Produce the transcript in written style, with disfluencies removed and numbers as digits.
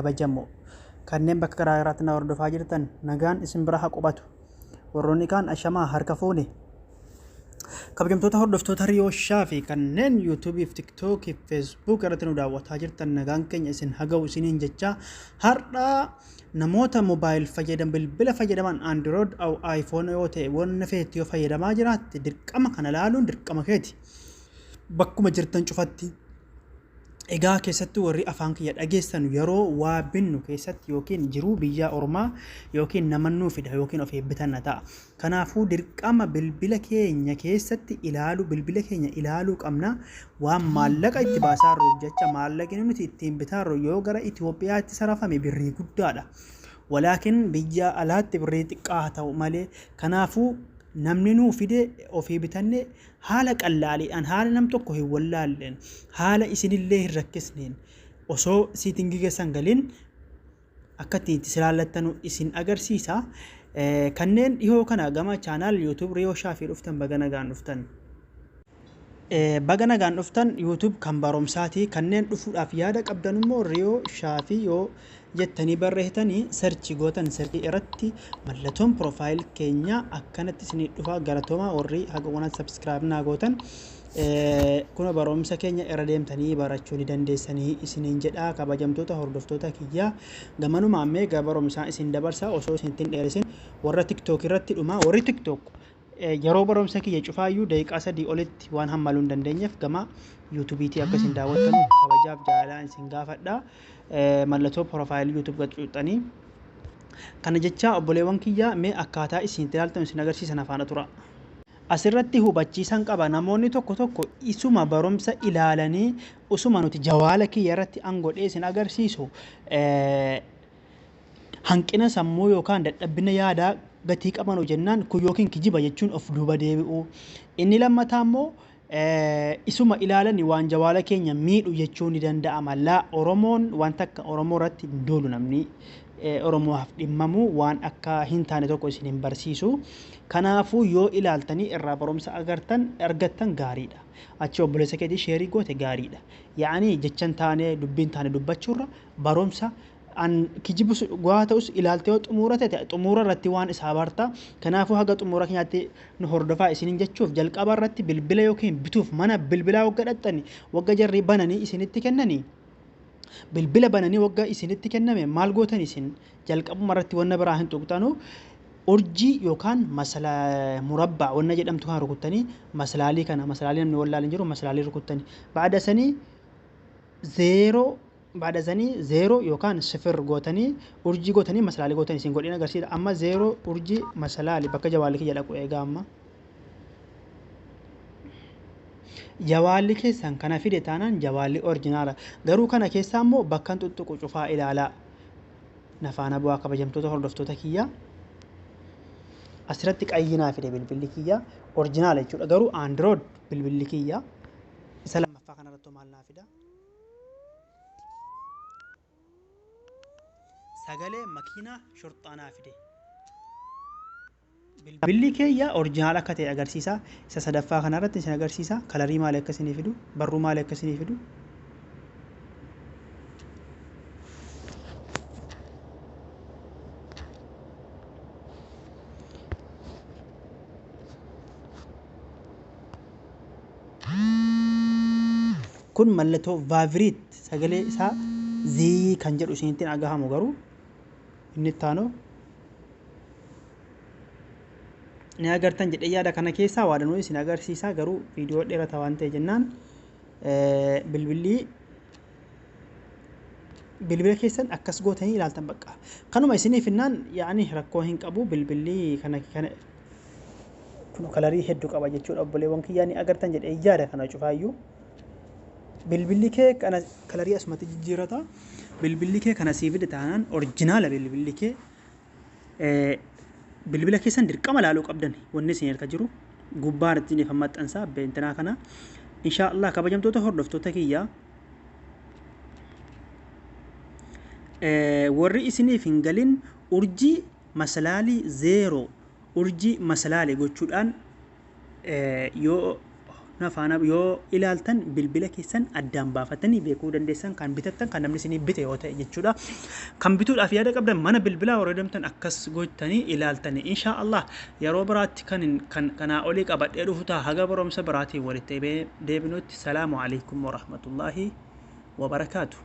Kabajamoo kanneen bakka garaa garaatti na hordofaa jirtan, nagaan isin bira haa qubatu. Warroonni kaan ashamaa, harka fuune. Kabajamtoota hordoftoota Riyoo Shaafii kanneen YouTubeef, TikTokiif, Facebook irratti nu daawwataa jirtan, nagaan keenya isin haga'u isiniin jechaa, har'a namoota mobile fayyadaman, bilbila fayyadaman, Android aw iPhone yoo ta'e, wanna feetti yoo fayyadamaa jiraatte, dirqama kana laaluun dirqama keeti. Bakkuma jirtan cufatti. Egaa keessattuu warri afaan kiyya dhageessan, yeroo waa binnu keessatti yookiin jiruu biyyaa ormaa yookiin namannuu fida yookiin ofii bitanna ta'a. Kanaafuu dirqama bilbila keenya keessatti ilaaluu, bilbila keenya ilaaluu qabna. Waan maallaqa itti baasaarruuf jecha, maallaqni nuti ittiin bitaarru yoo gara Itoophiyaatti sarafame birrii guddaadha. Walaakin biyya alaatti birrii xiqqaa haa ta'u malee, kanaafuu namni nuu fide ofii bitanne haala qallaaliidhaan, haala nam tokko hin wallaalleen, haala isinillee hin rakkisneen, osoo siitingii keessan galin akka ittiin itti silaallattanu isin agarsiisa. Kanneen dhihoo kana gama channel YouTube Riyoo Shaafii dhuftan, baga nagaan dhuftan. Baga nagaan dhuftan. YouTube kan barumsaati. Kanneen dhufuudhaaf yaada qabdan immoo Riyoo Shaafii yoo jettanii barreessitanii search gootan, search irratti mallattoon profile keenya akkanatti isinii dhufa. Galatoomaa warri haga waan subscribe naa gootan. Kuna barumsa keenya irra deemtanii barachuu ni dandeessanii isiniin jedha. Kabajamtoota hordoftoota kiyyaa, gamanumaa mee gara barumsaa isin dabarsa osoo isin ittiin dheeressin. Warra TikTok irratti dhuma, warri TikTok yeroo barumsa kiyya cufaayyuu daqiiqaa 3 olitti waan hammaluu hin dandeenyeef, gama YouTubeetii akka isin daawwattan kabajaaf jaalalaan isin gaafadha. Mallattoo profile YouTube gad cuuxxanii kana jecha, obboleewwan kiyya, mee akkaataa isin itti ilaaltan isin agarsiisan afaana tura. Asirratti hubachiisan qaba. Namoonni tokko tokko isuma barumsa ilaalanii, usuma nuti jawaala kiyya irratti an godhee isin agarsiisu, hanqina sammuu yookaan dadhabbina yaadaa gatii qabanu jennaan, kun yookiin kijiba jechuun of duuba deebi'u. Inni lammataa immoo isuma ilaalani waan jawaala keenya miidhu jechuun ni danda'ama. Laa, Oromoon wanta akka Oromoo irratti hin duulu. Namni Oromoof dhimmamu waan akka hin taane tokko isin hin barsiisu. Kanaafuu yoo ilaaltanii irraa barumsa agartan argattan gaariidha. Achi obboleessa keetii share goote gaariidha. Yaa'anii jechan taane, dubbiin taane dubbachuurra, barumsa an kijibus dhugaa ta'us ilaaltee yoo xumuura ta'e, xumuura irratti waan isaa barta. Kanaafuu haga xumuura keenyaatti nu hordofaa isiniin jechuuf, jalqaba irratti bilbila yookiin bituuf mana bilbilaa wagga dhaqxani, wagga jarri bananii isinitti kennanii, bilbila bananii wagga isinitti kenname, maal gootan isin? Jalqabuma irratti wanna biraa hin tuqxanu. Urjii yookaan masala murabbaa wanna jedhamtu kana rukuttanii, maslaalii kana, maslaalii namni wallaalu hin jiru, maslaalii rukuttanii, ba'ada sanii zeeroo, baada sanii zeeroo yookaan sifir gootanii, urjii gootanii, masalaalii gootanii isin godhin agarsiisa. Amma zeeroo, urjii, masalaali bakka jawaalli kiyya dhaqu eegaa. Amma jawaalli keessan kana fide taanaan jawaalli original. Garuu kana keessaa immoo bakkan tuttuqu cufaa ilaalaa nafaana bu'aa. Kabajamtoota hordoftoota kiyya, asirratti qayyinaa fide, bilbilli kiyya original jechuudha. Garuu Android bilbilli kiyya. Isa lammaffaa kanarratti maal naa fida? Sagalee makiinaa shorxaa naa fide. Bilbilli keeyya original akka ta'e agarsiisa. Isa sadaffaa kanarratti isin agarsiisa. Color maalii akka isinii fidu, barruu maalii akka isinii fidu. Kun mallattoo vibrate, sagalee isaa zii kan jedhu isinitti dhagahamu. Garuu inni itti aanu ni agartan jedhee yaada. Kana keessaa waa danuu isin agarsiisa, garuu viidiyoo dheerata waan ta'e jennaan, bilbilli bilbila keessan akkas gootanii ilaaltan bakka kanuma isiniif innaan yaani rakkoo hin qabu. Bilbilli kana kana kun color hedduu qaba jechuudha. Obboleewwan kiyyaa, ni agartan jedhee yaada. Kana cufaayyuu bilbilli kee kana color asumatti jijjiirata. Bilbilli kee kana sii fide taanaan original bilbilli kee. Bilbila keessan dirqama ilaaluu qabdan. Wanni isin harka jiru gubbaa irratti isiniif maxxansa beentinaa kana, insha Allah. Kabajamtoota hordoftoota kiyyaa, warri isiniif hin galin, urjii, masalaalii, zeeroo, urjii, masalaalii gochuudhaan yoo Na faana yoo ilaaltan bilbila keessan addaan baafatanii beekuu dandeessan, kan bitattan, kan namni isinii bite yoo ta'e jechuudha. Kan bituudhaaf yaada qabdan mana bilbilaa warra deemtan akkas gootanii ilaaltanii, insha Allah yeroo biraatti kan kanaa olii qabadhee dhufu ta'a. Haga barumsa biraatiin walitti deebinutti, salaamu alaikum warahmatullaahi wabarakaatu.